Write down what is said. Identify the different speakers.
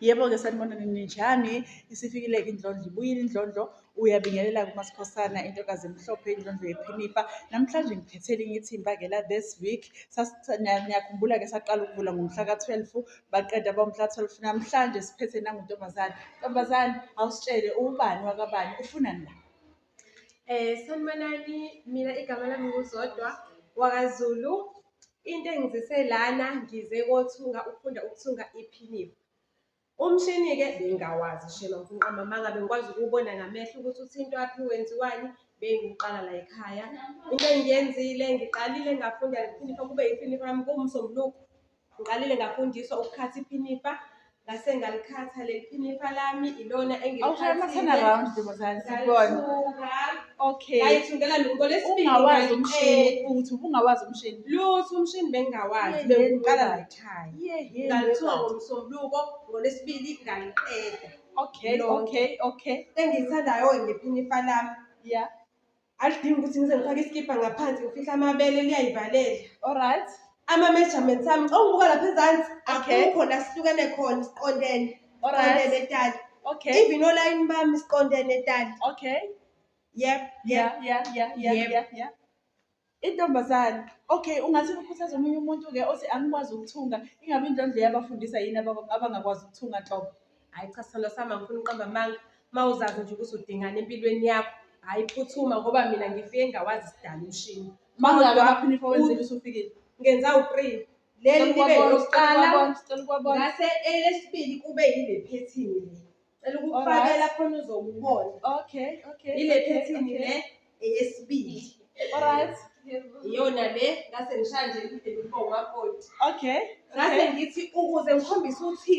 Speaker 1: Yebo-ke sanibonani ninjani? Isifikile-ke indlondlo, ibuyile indlondlo. Uyabingelela kuMasikhosana, intokazi emhlophe, indlondlo yephinifa. Namhlanje ngiphethe elinye ithimba-ke la this week. Niyakhumbula-ke saqala ukuvula ngomhla ka-12, baqeda bomhla 12. Namhlanje siphethe nanguntombazane. Ntombazane, awusitshele ubani wakabani, ufunani la?
Speaker 2: Sanibonani, mina igama lami nguZodwa wakaZulu. Into engizise lana ngize kothunga ukufunda ukuthunga iphinifa. Umshini-ke bengingawazi shame angifuni ukuqamba amanga, bengikwazi ukuwubona ngamehlo ukuthi uthintwaphi wenziwani, bengiwuqala la ekhaya. Into engiyenzile ngiqalile ngafunda iphinifa kube iphinifa lami kuwumsombuluko. Ngiqalile ngafundiswa ukukhatha iphinifa, ngase ngalikhatha leli phinifa lami, ilona
Speaker 1: Awushaye ama-turnaround ntombazane sikubone.
Speaker 2: Ngalithunga.
Speaker 1: Okay.
Speaker 2: Ngayithungela ngolwesibili
Speaker 1: Ungawazi umshini
Speaker 2: ngaliqeda.
Speaker 1: uthi ubungawazi umshini.
Speaker 2: Lutho umshini bengingawazi,
Speaker 1: Yehhe,
Speaker 2: bengiwuqala la
Speaker 1: webani.
Speaker 2: ekhaya.
Speaker 1: Yehhe,
Speaker 2: Ngalithunga
Speaker 1: webani.
Speaker 2: ngoMsombuluko, ngoLwesibili ngaliqeda.
Speaker 1: Okay,
Speaker 2: Lonke.
Speaker 1: okay.
Speaker 2: Into engiyithandayo-ke ngephinifa lami, alidingi ukuthi ngize ngifake isikibha ngaphansi ngifihle amabele liyayivalela.
Speaker 1: All right.
Speaker 2: Ama-measurements ami, xa ungibuka lapha ezansi, akukho la sihlukene khona, siqondene.
Speaker 1: All right.
Speaker 2: Siqondene tali.
Speaker 1: Okay.
Speaker 2: Even olayini bami siqondene tali.
Speaker 1: Okay.
Speaker 2: Yep, yep.
Speaker 1: Yeah.
Speaker 2: Yep.
Speaker 1: Yeah. Intombazane. Okay, ungathi ukhuthaza omunye umuntu-ke othi angikwazi ukuthunga, ingabe indlondlo iyabafundisa yini abangakwazi ukuthunga nhlobo?
Speaker 2: Hhayi cha sithandwa sami angifuni ukuqamba amanga. Uma uzazi nje ukuthi udingani empilweni yakho, hhayi phuthuma ngoba mina ngifike ngingawazi isidala umshini.
Speaker 1: Mangaki
Speaker 2: Kodwa
Speaker 1: amaphinifa owenzile usufikile?
Speaker 2: Ngenza u-3. Leli
Speaker 1: Sicela
Speaker 2: libe
Speaker 1: ukuwabona,
Speaker 2: elokuqala,
Speaker 1: sicela ukuwabona.
Speaker 2: ngase elesibili kube yile phethini le. Cela ukukufakela khona uzowubona.
Speaker 1: Okay.
Speaker 2: Ile
Speaker 1: okay,
Speaker 2: phethini
Speaker 1: okay.
Speaker 2: le eyesibili.
Speaker 1: All right.
Speaker 2: Iyona le ngase ngishaya nje libe libo umakoti.
Speaker 1: Okay.
Speaker 2: Ngase ngithi ukuze ngikhombise uthini